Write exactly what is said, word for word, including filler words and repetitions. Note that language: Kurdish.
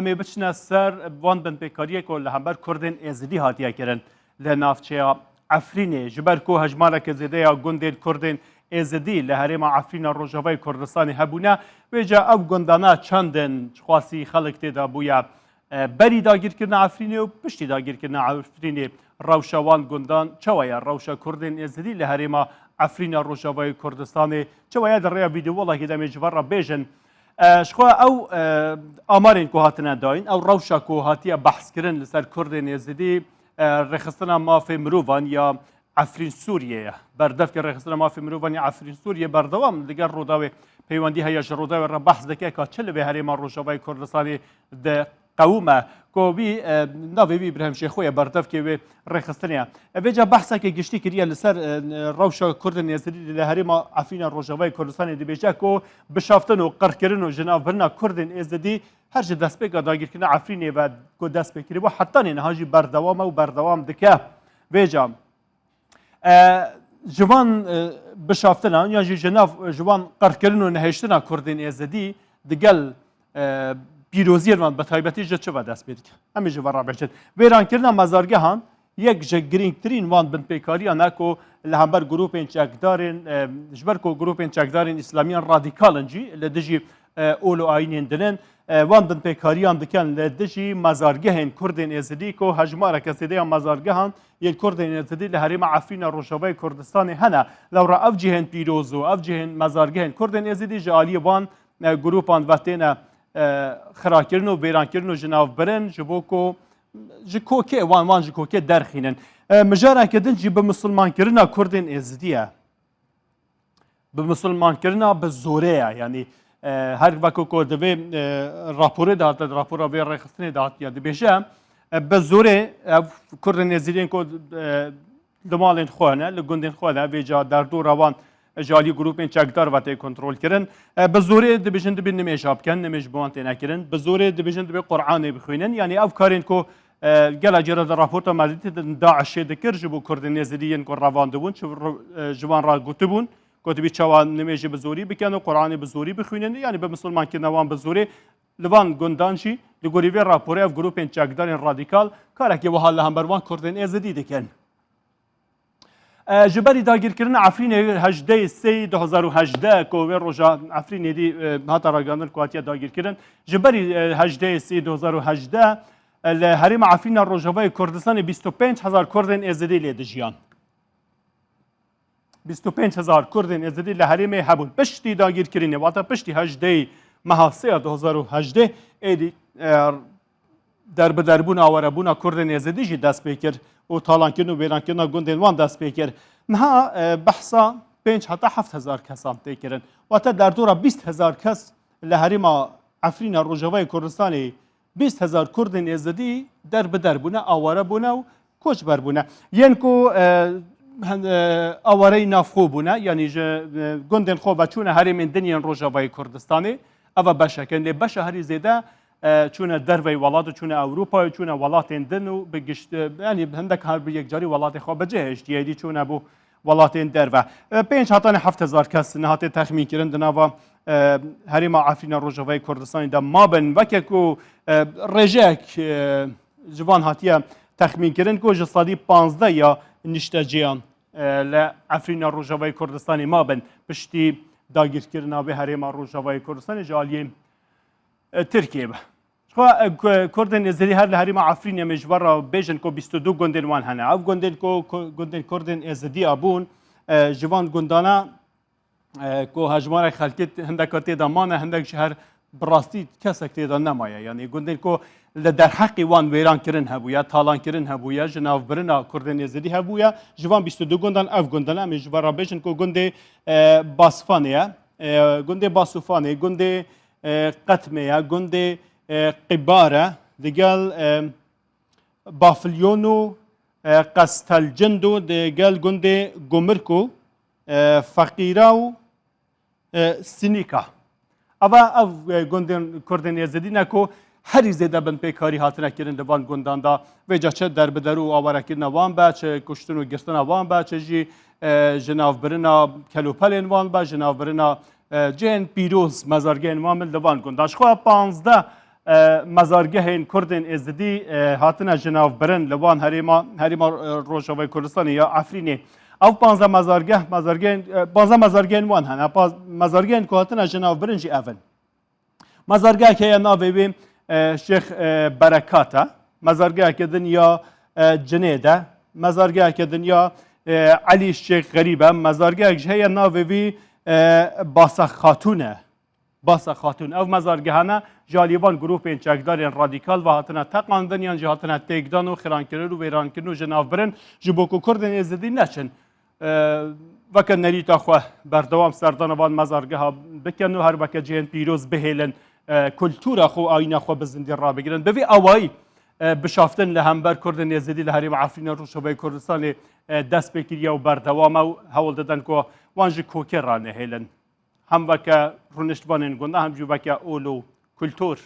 Em ê biçine ser wan binpêkariyê ku li hember Kurdên Êzidî hatiye kirin li navçeya Efrînê. Ji ber ku hejmareke zêde ya gundên Kurdên Êzidî li herêma Efrîna Rojavayê Kurdistanê hebûne, vêca ew gundana çend in, çiqasî xelk tê de bûye, e, berî dagirkirina Efrînê û piştî dagirkirina Efrînê rewşa wan gundan çawa ye? Rewşa Kurdên Êzidî li herêma Efrîna Rojavayê Kurdistanê çawa ye? Di rêya vîdeo welakî demê ji van re bêjin. E, ji xwe ew, e, amarên ku hatine dayîn, ew rewşa ku hatiye behskirin li ser Kurdên Êzidî, e, rêxistina mafê mirovan ya Efrîn Sûriyê ye. Berdevkê rêxistina mafê mirovan ya Efrîn Sûriyê berdewam li gel Rûdawê peywendî heye, ji Rûdawê re behs dike ka çi li vê herêma Rojavayê Kurdistanê diqewime. Ku wî, e, navê wî Îbrahîm Şêxo ye, berdevkê wê rêxistinê ye. E, vêca behseke giştî kiriye li ser, e, rewşa Kurdên Êzidî li herêma Efrîna Rojavayê Kurdistanê, dibêje ku bişaftin û qirkirin û jinavbirina Kurdên Êzidî her ji destpêka dagirkirina Efrînê ve ku dest pê kiribû, hetanî niha jî berdewam e û berdewam dike. Vêca, e, ji van, e, bişaftinan yan jî ji nav, ji van qirkirin û nehêştina Kurdên Êzidî digel, e, pîroziyên wan bi taybetî ji çi ve dest pê dike? Em ê ji ve re bêjin. Wêrankirina mezargehan yek ji girîngtirîn wan binpêkariyan e ku li hember grûpên çekdarên, e, ji ber ku grûpên çekdarên îslamiyan radîkal in jî li dijî, e, ol û ayînên din in, e, wan binpêkariyan dikin li dijî mezargehên Kurdên Êzidî ku hejmareke zêde ya mezargehan yên Kurdên Êzidî li herêma Efrîna Rojavayê Kurdistanê hene. Lewra ev cihên pîroz û ev cihên mezargehên Kurdên Êzidî ji aliyê wan, e, grûpan ve têne, e, xirakirin û vêrankirin û ji nav birin, ji bo ku ji kokê wan, wan ji kokê derxînin. E, mijareke din jî bi misilmankirina Kurdên Êzidî ye. Bi misilmankirina bi zorê ye. Yanî, e, her wekî ku di vê, e, raporê de hate, di rapora vê rêxistinê de hatiye dibêje, e, bi zorê ev Kurdên Êzidî yên ku, e, li malên xwe ne, li gundên xwe ne, vêca derdora wan ji alî grûpên çekdar ve tê kontrolkirin. E, bi zorê dibêjin dibê nimêja bikin, nimêj bi wan têne kirin. Bi zorê dibêjin dibê Quranê bixwînin. Yanî ev karên ku, e, gela cî re di raporta me dîtî di DAIŞê dikir ji bo Kurdên Êzidî yên ku revandibûn, çi ro-, e, ji wan re gotibûn, gotibî çawa nimêjê bi zorî bikin û Quranê bi zorî bixwînin. Yanî bi misilmankirina wan bi zorê li van gundan jî li gorî vê raporê ev grûpên çekdarên radîkal karekî wiha li hember wan Kurdên Êzidî dikin. E, ji berî dagirkirina Efrînê hejdehê sêyî du hezar û hejdeh ku wê roja Efrînê dî, e, hate ragihandin ku hatiye dagirkirin, ji berî, e, hejdehê sêyî du hezar û hejdeh, e, li herêma Efrîna Rojavayê Kurdistanê bîst û pênc hezar Kurdên Êzidî lê dijiyan. Bîst û pênc hezar Kurdên Êzidî li herêmê hebûn. Piştî dagirkirinê, wata piştî hejdehê meha sê ya du hezar û hejdeh, êdî, e, derbiderbûna, awarebûna Kurdên Êzidî jî dest pê kir û talankirin û wêrankirina gundên wan dest pê kir. Niha, e, behsa pênc heta heft hezar kesan tê kirin. Wate derdora bîst hezar kes li herêma Efrîna Rojavayê Kurdistanê bîst hezar Kurdên Êzidî derbider bûne, aware bûne û koçber bûne. Yên ku, e, hen-, e, awareyî navxwe bûne, yanî ji, e, gundên xwe ve çûne herêmên din yên Rojavayê Kurdistanê, eva beşek in. Lê beşa herî zêde, e, çûne derveyî welat û çûne Ewropayê, çûne welatên din û bi gişt-, e, yanî hindek her bi yekcarî welatê xwe bi cih hiştiye, êdî çûne bo welatên derve. E, pênc heta ne heft hezar kes niha tê texmîn kirin di nava, e, herêma Efrîna Rojavayê Kurdistanê de mabin. Weke ku, e, rêjeyek, e, ji van hatiye texmîn kirin ku ji sedî panzdeh ya niştecêyan, e, li Efrîna Rojavayê Kurdistanê mabin piştî dagirkirina vê herêma Rojavayê Kurdistanê ji aliyê, e, Tirkiyê be. Xwe, e, ku-, Kurdên Êzidî her li herêma Efrînê em ê ji we re bêjin ku bîst û du gundên wan hene. Ev gundên ku, ku, gundên Kurdên Êzidî ya bûn, e, ji van gundana, e, ku hejmarek xelkê t-, hindeka tê de mane, hindek ji her bi rastî kesek tê de nemaye. Yanî gundên ku li derheqî wan wêran kirin hebûye, talan kirin hebûye, ji navbirina Kurdên Êzidî hebûye. Ji van bîst û du gundan ev gundana em ê ji we re bêjin ku gundê, e, Basfanê ye, e, gundê Basûfanê, gundê, e, Qetmê ye, gundê, e, Qîbar e, digel, e, Bafilyon û, e, Qestelcind û digel gundê Gumirk û, e, Feqîra û, e, Sinîka. Eva ev, e, gundên Kurdên Êzidî ne ku herî zêde binpêkarî hatine kirin di van gundan de. Vêca çi derbiderû û awarekirina wan be, çi kuştin û girtina wan be, çi jî, e, ji navbirina kelûpelên wan be, ji navbirina, e, cihên pîroz, mezargehên wan bin li van gundan. Ji xwe panzdeh, e, mezargehên Kurdên Êzidî, e, hatine jinavbirin li wan herêma, herêma, e, Rojavayê Kurdistanê ya Efrînê. Ev panzdeh mezargeh, mezargehên, e, panzdeh mezargehên wan hene. Pa-, mezargehên ku hatine jinavbirin jî ev in. Mezargehek heye navê wê, e, Şêx, e, Berekat e. Mezargeheke din ya, e, Cinêd e. Mezargeheke din ya, e, Elî Şêx Xerîb e. Mezargehek jî heye navê wî, e, Basa Xatûn e. Basa Xatûn. Ev mezargehane ji alî van grûpên çekdarên radîkal ve hatine teqandin yan jî hatine têkdan û xêrankirin û wêrankirin û jinavbirin ji bo ku Kurdên Êzidî neçin, e, weke nerîta xwe berdewam serdana van mezargeha bikin û her weke cihên pîroz bihêlin, e, kultura xwe û ayîna xwe bi zindî rabigirin. Bi vî awayî, e, bişaftin li hember Kurdên Êzidî li herêma Efrînê Rojavayê Kurdistanê, e, dest pê kiriye û berdewam e û hewl didin ku wan ji kokê ranehêlin. Hem weke rûniştvanên gunda hem jî weke ol û kultur.